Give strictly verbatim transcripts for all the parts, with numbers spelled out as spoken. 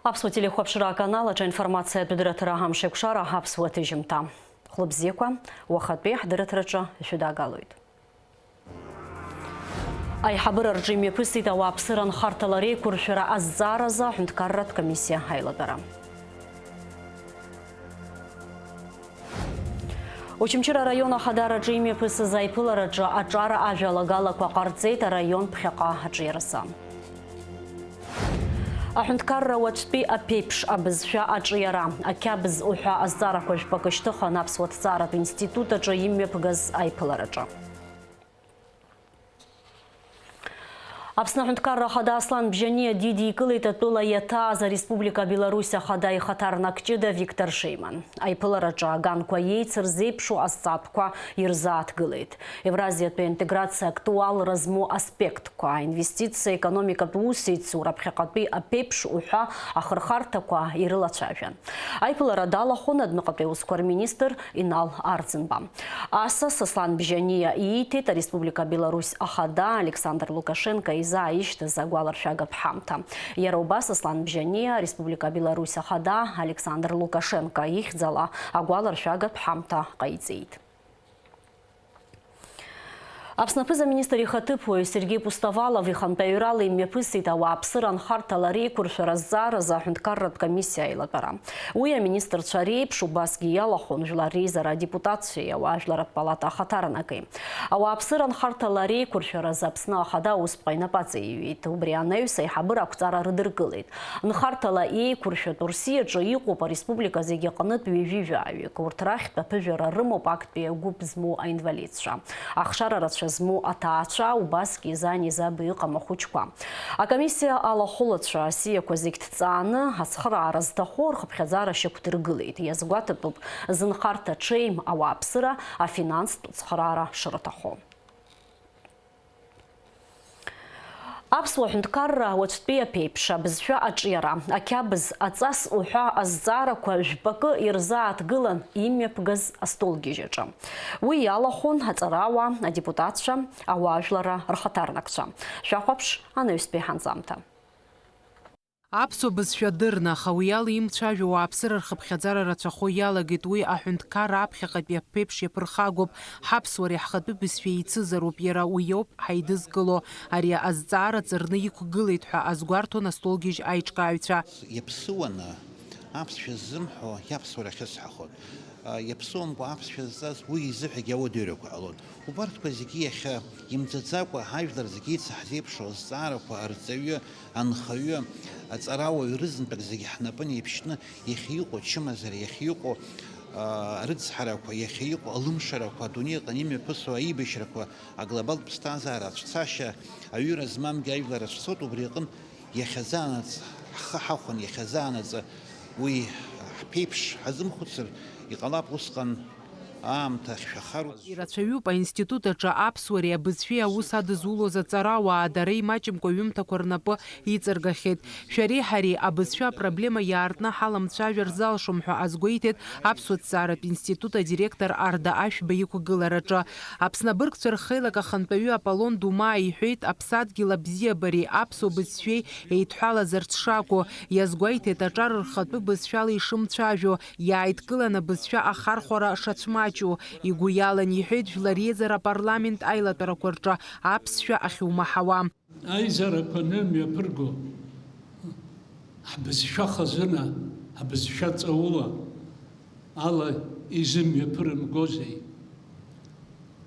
Аԥсуа телехәаԥшра аканал аҿы аинформациатә дырраҭара Амшеикәшара аԥсуа ҭыжьымҭа. Хәлыбзиақәа, уахатәи ҳдырраҭараҿы ишәыдагалоит. Аиҳабыра рҿы имҩаԥысит ауааԥсыра анхарҭала реиқәыршәара азҵааразы аҳәынҭқарратә комиссиа аилатәара. Очамчыра араион Ахадараҿы имҩаԥысыз аиԥылараҿы аҿар ажәалагалақәа ҟарҵеит араион ԥхьаҟа аҿиаразы. Аҳәынҭқарра уаҵәтәи аԥеиԥш абызшәа аҿиара, ақьабз уҳәа азҵаарақәа жәпакы шьҭыхын Аԥсуа ҭҵааратә институт аҿы имҩаԥгаз аиԥылараҿы. Аԥсны аҳәынҭқарра ахада Аслан Бжьаниа дидикылеит атәыла иаҭааз ареспублика Беларусь ахада ихаҭарнак ҷыда Виктор Шеиман. Аиԥылараҿы аганқәа еицырзеиԥшу азҵаатәқәа ирзааҭгылеит. Евразиатәи аинтеграциа актуалра змоу аспектқәа, аинвестициа, економикатә усеицура, ԥхьаҟатәи аԥеиԥш уҳәа ахырхарҭақәа ирылацәажәан. Аиԥылара далахәын адәныҟатәи аусқәа рминистр Инал Арӡынба. Асас Аслан Бжьаниа ииҭеит ареспублика Беларусь ахада Александр Лукашенко изы ааишьҭыз агәаларшәагатә ҳамҭа. Иара убас Аслан Бжьаниа ареспублика Беларусь ахада Александр Лукашенко ихьӡала агәаларшәагатә ҳамҭа ҟаиҵеит. Аԥсны аԥыза-министр ихаҭыԥуаҩ Сергеи Пустовалов ихантәаҩрала имҩаԥысит ауааԥсыра анхарҭала реиқәыршәара азҵааразы аҳәынҭқарратә комиссиа аилатәара. Уи аминистрцәа реиԥш убасгьы иалахәын Жәлар реизара адепутатцәеи ауаажәларратә палата ахаҭарнаки. Ауааԥсыра анхарҭала реиқәыршәаразы Аԥсны ахада аусԥҟа инапы аҵаиҩит. Убри анаҩс аиҳабыра ақәҵара рыдыркылеит. Нхарҭала еиқәыршәатәу Рсиаҿы иҟоуп ареспублика зегьы аҟнытә ҩажәи жәаҩык. Урҭ рахьтә аԥыжәара рымоуп актәи агәыԥ змоу аинвалидцәа, ахшара рацәа змоу аҭаацәа, убасгьы изан-изаби ыҟам ахәыҷқәа. Акомиссиа алахәылацәа асиақәа зегь ҭҵааны, ацхыраара зҭаху рхыԥхьаӡара шьақәдыргылеит. Иазгәаҭатәуп зынхарҭа ҽеим ауааԥсыра афинанстә цхыраара шрыҭаху. Аԥсуа ҳәынҭқарра уаҵәтәи аԥеиԥш абызшәа аҿиара, ақьабз, аҵас уҳәа азҵаарақәа жәпакы ирзааҭгылан имҩаԥгаз астолгьежь аҿы. Уи иалахәын аҵарауаа, адепутатцәа, ауаажәларра рхаҭарнакцәа. Шәахәаԥш анаҩстәи ҳанҵамҭа. Аԥсуа бызшәа дырны, аха уи ала имцәажәо ауааԥсыра рхыԥхьаӡара рацәахо иалагеит. Уи аҳәынҭқарра аԥхьаҟатәи аԥеиԥш иаԥырхагоуп. Ҳаԥсуареи ҳхатәы бызшәеи еицызароуп, иара уиоуп ҳаидызкыло. Ари азҵаара ҵарны иқәгылеит ҳәа азгәарҭон астолгьежь аиҿкааҩцәа. Иаԥсыуаны аԥсшәа ззымҳәо иаԥсуара ахьысҳахоит. Иаԥсыуамкәа аԥсшәа зҵаз уи изыҳәагьы ауадаҩрақәа ҟалоит. Убарҭқәа зегьы иахьа имӡаӡакәа ҳажәлар зегьы еицаҳзеиԥшу азҵаарақәа арҵаҩы, анхаҩы, аҵарауаҩ рызынтәык зегьы ҳнапы неиԥшьны иахьа иҟоу ачымазара, иахьа иҟоу, аа, арыцҳарақәа, иахьа иҟоу алымшарақәа, адунеи аҟны имҩаԥысуа аибашьрақәа, аглобалтә ԥсҭазаара ацәцашьа, аҩыра змамгьы ажәлар рацәцоит, убри аҟынтә иахьазаанаҵ ҳхы ҳахәан, иахьазаанаҵ уи ҳԥеиԥш ҳазымхәыцыр, иҟалап усҟан аамҭа ахьшәахароу. Ирацәаҩуп аинститут аҿы аԥсуареи абызшәеи аус адызулоз аҵарауаа, дара имаҷымкәа аҩымҭақәа рнапы иҵаргахьеит. Шәареи ҳареи абызшәа апроблема иаартны ҳаламцәажәар залшом ҳәа азгәеиҭеит Аԥсуа ҭҵааратә институт адиректор Арда Ашәба иқәгылараҿы. Аԥсны абыргцәа рхеилак ахантәаҩы Аполлон Думаа иҳәеит, аԥсадгьыл абзиабареи аԥсуа бызшәеи еидҳәалазарц шакәу, иазгәеиҭеит аҿар рхатәы бызшәала ишымцәажәо, иааидкыланы абызшәа ахархәара шацәмаҷу, игәы иалан, иҳәеит, Жәлар реизара апарламент аилатәарақәа рҿы аԥсшәа ахьумаҳауа. Аизарақәа анымҩаԥырго, ҳбызшәа хазына, ҳбызшәа ҵаула ала изымҩаԥырымгозеи?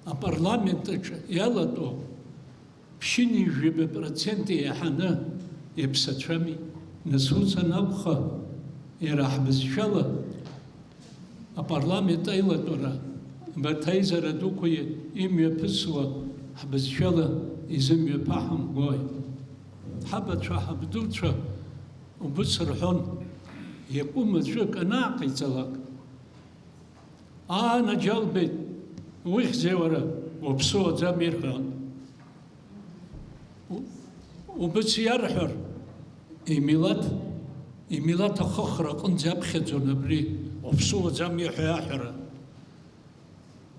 Апарламент аҿы иалатәоу ԥшьынҩажәаба процент еиҳаны иаԥсацәами? Нас ус анакәха, иара ҳбызшәала апарламент аилатәара, абарҭ аизара дуқәа имҩаԥысуа ҳбызшәала изымҩаԥаҳамгои? Ҳабацәа, ҳабдуцәа убыс рҳәон, иакәым аӡәык анааҟаиҵалак, анаџьалбеит, ухьзеи уара, уаԥсыуаӡам ирҳәон. У-, убыс иарҳәар, имилаҭ, имилаҭ ахыхра аҟынӡа иаԥхьаӡон абри, уаԥсыуаӡам иҳәа аҳәара.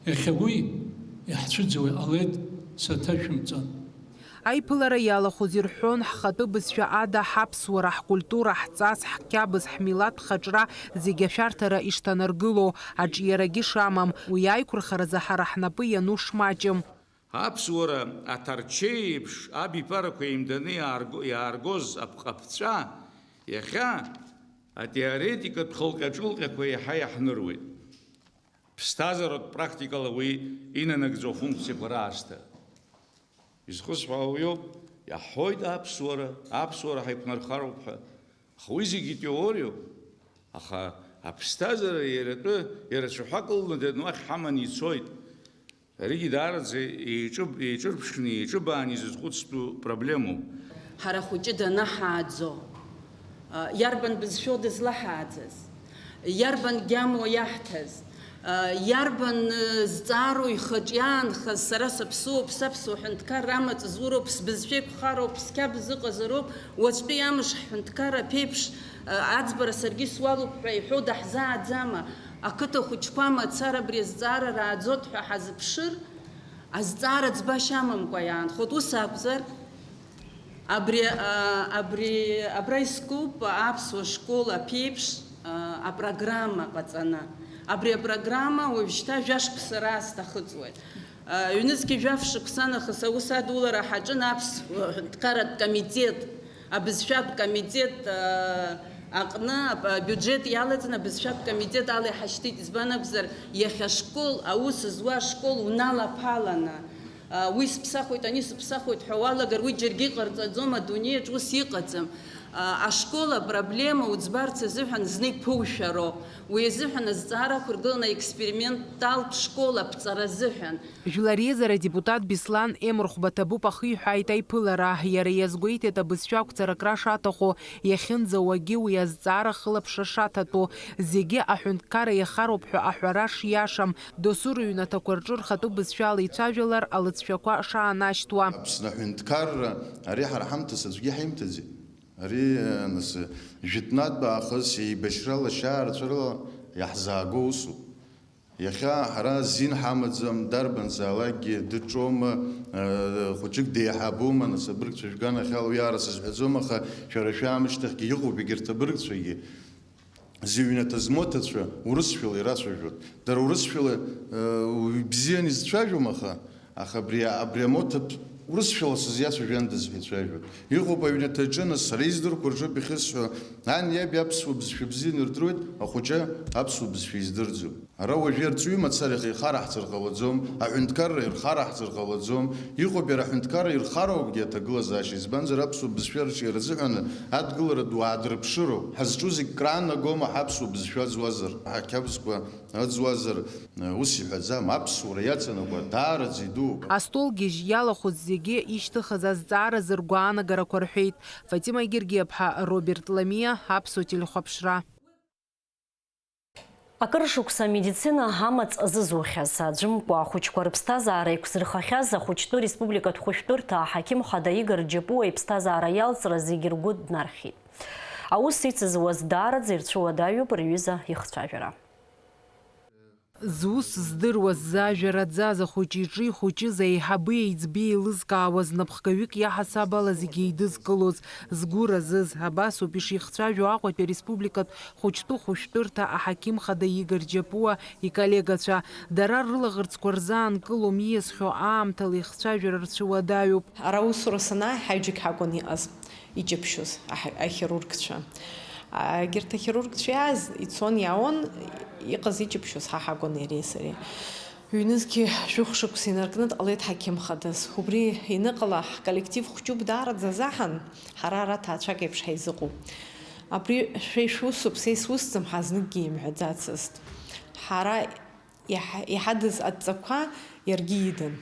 Иахьа уи иаҳцәыӡуа иҟалеит, саҭашәымҵан. Аиԥылара иалахәыз ирҳәон, ҳхатәы бызшәа ада ҳаԥсуара, ҳкультура, ҳҵас, ҳқьабз, ҳмилаҭ хаҿра зегьы ашәарҭара ишҭанаргыло, аҿиарагьы шамам, уи аиқәырхаразы ҳара ҳнапы иану шмаҷым. Аԥсуара аҭарчеи еиԥш абиԥарақәа еимданы иаарго-, иааргоз апҟаԥҵәа иахьа атеоретикатә хылҟьа-ҿылҟьақәа иаҳа иаҳныруеит. Ԥсҭазааратә практикала уи инанагӡо афункциақәа раасҭа. Изхысҳәаауа уиоуп, иаҳҳәоит аԥсуара, аԥсуара ҳаиқәнархароуп ҳәа. Аха уи зегьы теориоуп. Аха аԥсҭазаара иара атәы, иара цәаҳәак лнаданы уахь ҳаманы ицоит. Аригьы даараӡа еиҿыб-, еиҿырԥшны, еиҿыбааны изызхәыцтәу проблемоуп. Ҳара хәыҷы данаҳааӡо, а, иарбан бызшәоу дызлаҳааӡаз? Иарбан гьамуа иаҳҭаз? А, иарбан, э, зҵаароу ихаҿ иаанхаз, сара саԥсуоуп, саԥсуа ҳәынҭқарра амаҵ зуроуп, сбызшәа еиқәхароуп, сқьабз ыҟазароуп, уаҵәтәи амш ҳҳәынҭқарра аԥеиԥш, а, аӡбара саргьы суалуп ҳәа иҳәо даҳзааӡама? Ақыҭа хәыҷқәа мацара абри азҵаара рааӡоит ҳәа ҳазыԥшыр, азҵаара ӡбашьа амамкәа иаанхоит. Ус акәзар, абри, а, абри, абра искуп аԥсуа школ аԥеиԥш, а, апрограмма ҟаҵаны. Абри апрограмма уажәшьҭа жәашықәса раасҭа ахыҵуеит. А, ҩнызқьи жәаф шықәса нахыс аус адулара ҳаҿын аԥсуа ҳәынҭқарратә комитет. Абызшәатә комитет, а, аҟны ап-, абиуџьет иалаҵаны абызшәатә комитет ала иҳашьҭит. Избан акәзар, иахьа ашкол, аус зуа ашкол уналаԥаланы, а, уи сыԥсахуеит, ани сыԥсахуеит ҳәа уалагар, уи џьаргьы иҟарҵаӡом, адунеиаҿ ус иҟаӡам. А, ашкол апроблема уӡбарц азыҳәан зны иԥушәароуп. Уи азыҳәан азҵаара ақәыргыланы аексперименталтә школ аԥҵара азыҳәан. Жәлар реизара адепутат Беслан Емырхәба ҭабуп ахиҳәааит аиԥылара. Иара иазгәеиҭеит, абызшәа ақәҵара акра шаҭаху, иахьынӡауагьы уи азҵаара хылаԥшра шаҭатәу, зегьы аҳәынҭқарра иахароуп ҳәа аҳәара шиашам, досу рыҩнаҭақәа рҿы рхатәы бызшәала ицәажәалар алыҵшәақәа шаанашьҭуа. Аԥсны аҳәынҭқарра, ари ҳара ҳамҭас аӡәгьы ҳаимҭаӡеит. Ари, нас, жәытәнатә аахыс еибашьрала, шьаарҵәырала иаҳзааго усуп. Иахьа ҳара азин ҳамаӡам, дарбанзаалакгьы дыҿоума, э, хәыҷык деиҳабума, нас, абыргцәа шәганахьала уи аара сызҳәаӡом, аха шәара шәаамышьҭахьгьы иҟоуп егьырҭ абыргцәагьы. Зыҩнаҭа змоҭацәа урысшәала ирацәажәоит. Дара урысшәала, э, бзиан изцәажәом, аха, аха абри, абри амоҭатә урысшәала сызиацәажәандаз ҳәа ицәажәоит. Иҟоуп аҩнаҭаҿы, нас, сара издырқәо рҿоуп иахьысҳәо, ан иаби аԥсуа бызшәа бзианы ирдыруеит, ахәыҷы аԥсуа бызшәа издырӡом. Ара уажәы арҵаҩы мацара ихараҳҵар ҟалаӡом, аҳәынҭқарра ирхараҳҵар ҟалаӡом. Иҟоуп иара аҳәынҭқарра ирхароугьы аҭагылазаашьа, избанзар, аԥсуа бызшәа арҿиара азыҳәан адгылара ду аадырԥшыроуп. Ҳазҿу зегь краанагома ҳаԥсуа бызшәа ыӡуазар, ҳақьабзқәа ыӡуазар, ус иҳәаӡам, аԥсуара иаҵанакуа даараӡа идууп. Астол гьежь иалахәыз зегьы ишьҭыхыз азҵаара зыргәаанагарақәа рҳәеит. Фатима Гергиаԥҳа, Роберт Ламиа, Аԥсуа телехәаԥшра. Акыр шықәса амедицина амаҵ азызухьаз, аӡәымкәа ахәыҷқәа рыԥсҭазаара еиқәзырхахьаз ахәыҷтәы республикатә хәышәтәырҭа аҳақьым хада Игор Џьапуа иԥсҭазаара иалҵра зегьы ргәы днархьит. Аус ицызуаз даараӡа ирцәыуадаҩуп рҩыза ихцәажәара. Зус здыруаз, зажәа раӡаз, ахәыҷи-ҿи хәыҷыз, аиҳаби аиҵби еилызкаауаз, напхгаҩык иаҳасаб ала зегьы еидызкылоз, згәы разыз, абасоуп ишихцәажәо Аҟәатәи ареспубликатә хәыҷтәы хәышәтәырҭа аҳақьым хада Игор Џьапуа иколлегацәа. Дара рылаӷырӡқәа рзаанкылом, ииасхьоу аамҭала ихцәажәара рцәыуадаҩуп. Ара аусура санааи, ҳаҩџьагь ҳакәын иҟаз иҷаԥшьоз аҳ-, ахирургцәа. Егьырҭ ахирургцәа иааз ицон, иаауан, иҟаз иҷаԥшьоз ҳа ҳакәын иареи сареи. Ҩнызқьи жәохә шықәса инаркны дҟалеит ҳақьым хадас. Убри ианыҟала, ҳколлектив хәҷуп даараӡа азаҳан, ҳара ара ҭаацәак еиԥш ҳаизыҟоуп. Абри шәа ишәусуп, са исусӡам ҳәа зныкгьы имҳәаӡацызт. Ҳара иаҳ-, иҳадыз адҵақәа иаргьы идан.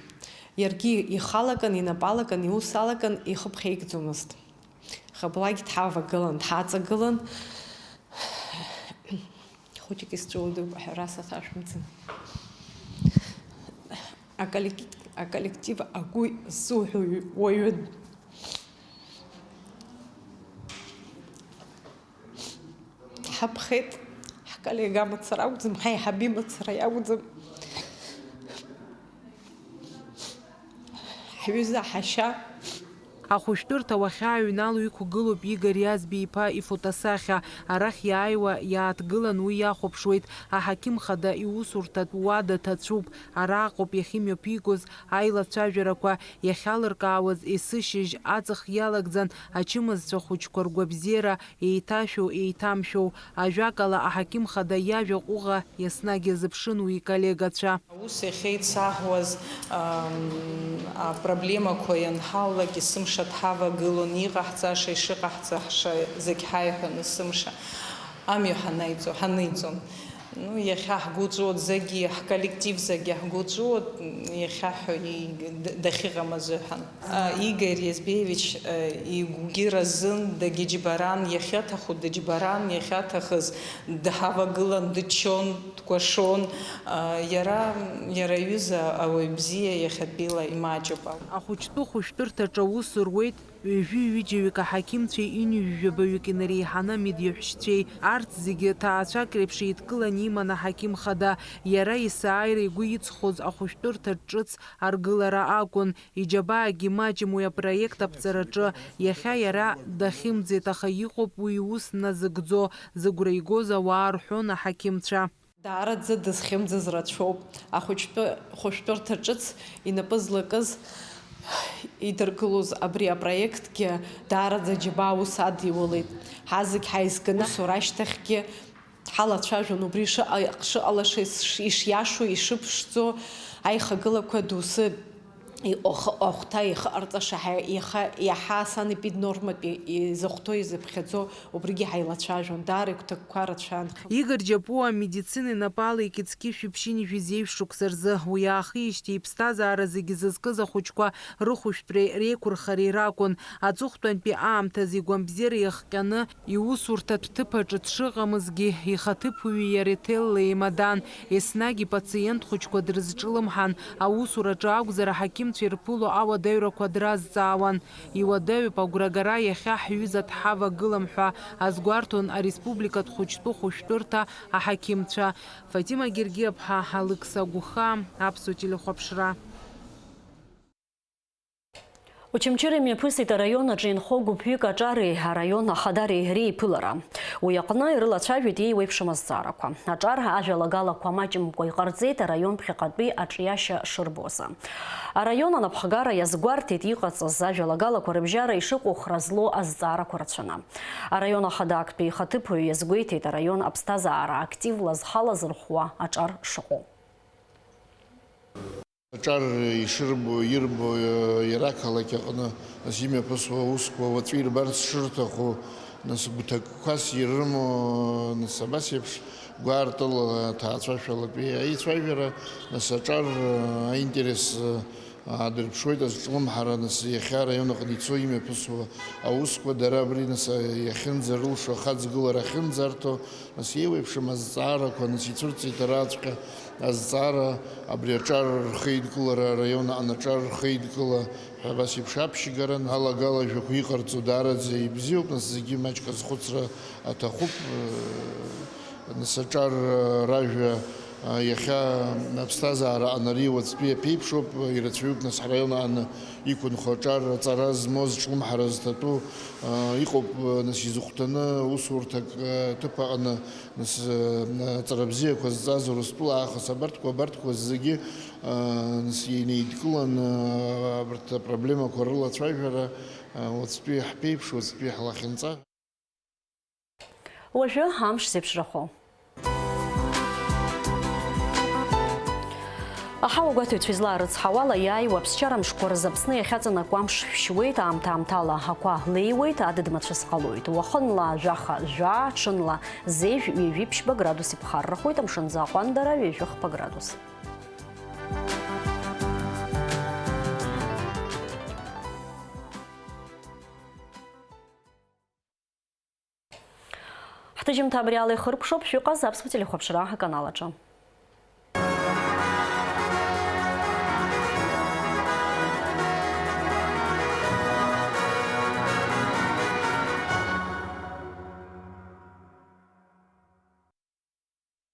Иаргьы ихалакын, инапалакын, иус алакын, ихы ԥхьаикӡомызт. Хыблакь дҳавагылан, дҳаҵагылан. Хәыҷык исцәыуадаҩуп, аҳәара саҭашәымҵан. Аколлек-, аколлектив агәы ззуҳәо уаҩын. Дҳаԥхеит, ҳколлега мацара акәӡам, ҳаиҳабы имацара иакәӡам. Ҳҩыза ҳашьа Ахәышәтәырҭа уахьааҩнало иқәгылоуп Игор Иазби-иԥа ифотосахьа. Арахь иааиуа иааҭгылан уи иахәаԥшуеит. Аҳақьым хада иусурҭатә уада ҭацәуп. Араҟоуп иахьымҩаԥигоз аилацәажәарақәа, иахьалыркаауаз есышьыжь аҵых иалагӡан ачымазцәа хәыҷқәа ргәабзиара еиҭашәоу, еиҭамшәоу. Ажәакала, аҳақьым хада иажәа ҟәыӷа еснагь иазыԥшын уи иколлегацәа. Аус иахьеицаҳуаз, ам, апроблемақәа ианҳалалак, есымша дҳавагылон, иҟаҳҵаша, ишыҟаҳҵаша зегь ҳаиҳәон есымша. Амҩа ҳанаиҵо, ҳаныҵон. Ну, иахьа ҳгәы ҵуоит зегьы, ҳколлектив зегьы ҳгәы ҵуоит, иахьа ҳәа и-, д-, дахьыҟам азыҳәан. А, Игор Иазбеевич, а, игәгьы разын, дагьыџьбаран, иахьаҭаху дыџьбаран, иахьаҭахыз дҳавагылан, дыччон, дкәашон. А, иара, иара иҩыза ауаҩ бзиа иахьатәила имаҷуп. Ахәыҷтәы хәышәтәырҭаҿы аус руеит ҩажәи ҩыџьаҩык аҳақьымцәеи ҩынҩажәи жәабаҩык инареиҳаны амедиаҳәшьцәеи. Арҭ зегьы ҭаацәак реиԥш еидкыланы иман аҳақьым хада. Иара есааира игәы иҵхоз ахәышәтәырҭа ҿыц аргылара акәын. Иџьабаагьы маҷым уи апроект аԥҵараҿы. Иахьа иара дахьымӡеит, аха иҟоуп уи иус назыгӡо, зыгәра игоз ауаа рҳәон аҳақьымцәа. Даараӡа дызхьымӡаз рацәоуп. Ахәыҷтәы хәышәтәырҭа ҿыц инапы злакыз идыргылоз абри апроектгьы даараӡа џьабаа аус адиулеит. Ҳазегь ҳаизганы, усура ашьҭахьгьы ҳалацәажәон убри шыҟа-, шыҟалаша, иш-, ишиашоу, ишыԥшӡоу, аихагылақәа доусы иҟахы-, ахәҭа ихыҟарҵаша ҳа-, иаха-, иаҳа санепиднорматә и-, изыхәҭоу, изыԥхьаӡо, убригьы ҳаилацәажәон. Даара игәҭакқәа рацәан. Игор Џьапуа амедицина инапы алеикит зқьышәи ԥшьынҩажәи зеижә шықәса рзы. Уи аахижьҭеи иԥсҭазаара зегьы зызкыз ахәыҷқәа рыхәышәтәреи реиқәырхареи ракәын. Аҵыхәтәантәи аамҭазы игәамбзиара иахҟьаны, иусурҭатә ҭыԥ аҿы дшыҟамызгьы, ихаҭыԥуаҩи иареи ҭелла еимадан, еснагь ипациент хәыҷқәа дрызҿлымҳан, аусураҿы акәзар, аҳақьымцәа ирԥыло ауадаҩрақәа дразҵаауан. Иуадаҩуп агәрагара, иахьа ҳҩыза дҳавагылам ҳәа азгәарҭон ареспубликатә хәыҷтәы хәышәтәырҭа аҳақьымцәа. Фатима Гергиаԥҳа, Алықьса Гәыхаа, Аԥсуа телехәаԥшра. Очамчыра имҩаԥысит араион аҿы инхо гәыԥҩык аҿари араион ахадари реиԥылара. Уи аҟны ирылацәажәеит еиуеиԥшым азҵаарақәа. Аҿар ажәалагалақәа маҷымкәа иҟарҵеит араион ԥхьаҟатәи аҿиашьа шырбоз. Араион анапхгара иазгәарҭеит иҟаҵаз ажәалагалақәа рыбжьара ишыҟоу хра злоу азҵаарақәа рацәаны. Араион ахада актәи ихаҭыԥуаҩ иазгәеиҭеит араион аԥсҭазаара активла зхалазырхәуа аҿар шыҟоу. Аҿар ишырбо, ирбо, иара ақалақь аҟны, нас, имҩаԥысуа аусқәа уаҵәы ирбарц шырҭаху, нас, гәҭакқәас ирымоу, нас, абас еиԥш гәаартыла ҭаацәашәалатәи аицәажәара, нас, аҿар аинтерес аадырԥшуеит, азҿлымҳара, нас, иахьа араион аҟны ицо имҩаԥысуа аусқәа, дара абри, нас, иахьынӡарылшо, ахаҵгылара ахьынӡарҭо, нас, еиуеиԥшым азҵаарақәа, нас, ицәырҵит араҵәҟьа азҵаара, абри аҿар рхеидкылара, араион аҟны аҿар рхеидкыла ҳәа абас еиԥш аԥшьгара алагала ажәақәа иҟарҵо даараӡа ибзиоуп, нас, зегьы маҷк азхәыцра аҭахуп, нас, аҿар ражәа иахьа аԥсҭазаара анари уаҵәтәи аԥеиԥшуп, ирацәаҩуп, нас, ҳараион аҟны иқәынхо аҿар аҵара змоу, зҿлымҳара зҭатәу, а, иҟоуп, а, нас изыхәҭаны аусурҭак, а, ҭыԥ аҟны, нас, а, аҵара бзиақәа зҵаз Урыстәыла аахыс абарҭқәа, абарҭқәа зегьы, а, нас инеидкыланы, а, абарҭ апроблемақәа рылацәажәара, а, уаҵәтәи ҳԥеиԥш, уаҵәтәи ҳлахьынҵа. Уажәы амш зеиԥшрахо. Аҳауагәаҭаҩцәа излаарыцҳауала, иааиуа аԥсшьара мшқәа рзы Аԥсны иахьаҵанакуа амш шәшьуеит, аамҭа-аамҭала ақәа леиуеит, адыд-мацәыс ҟалоит. Уахынла жәаха жәаа, ҽынла зежә, ҩажәи ԥшьба градус иԥхаррахоит, амшынӡы аҟәандара ҩажәи хԥа градус. Ҳҭыжьымҭа абри ала ихыркәшоуп, шәыҟаз Аԥсуа телехәаԥшра аканал аҿы.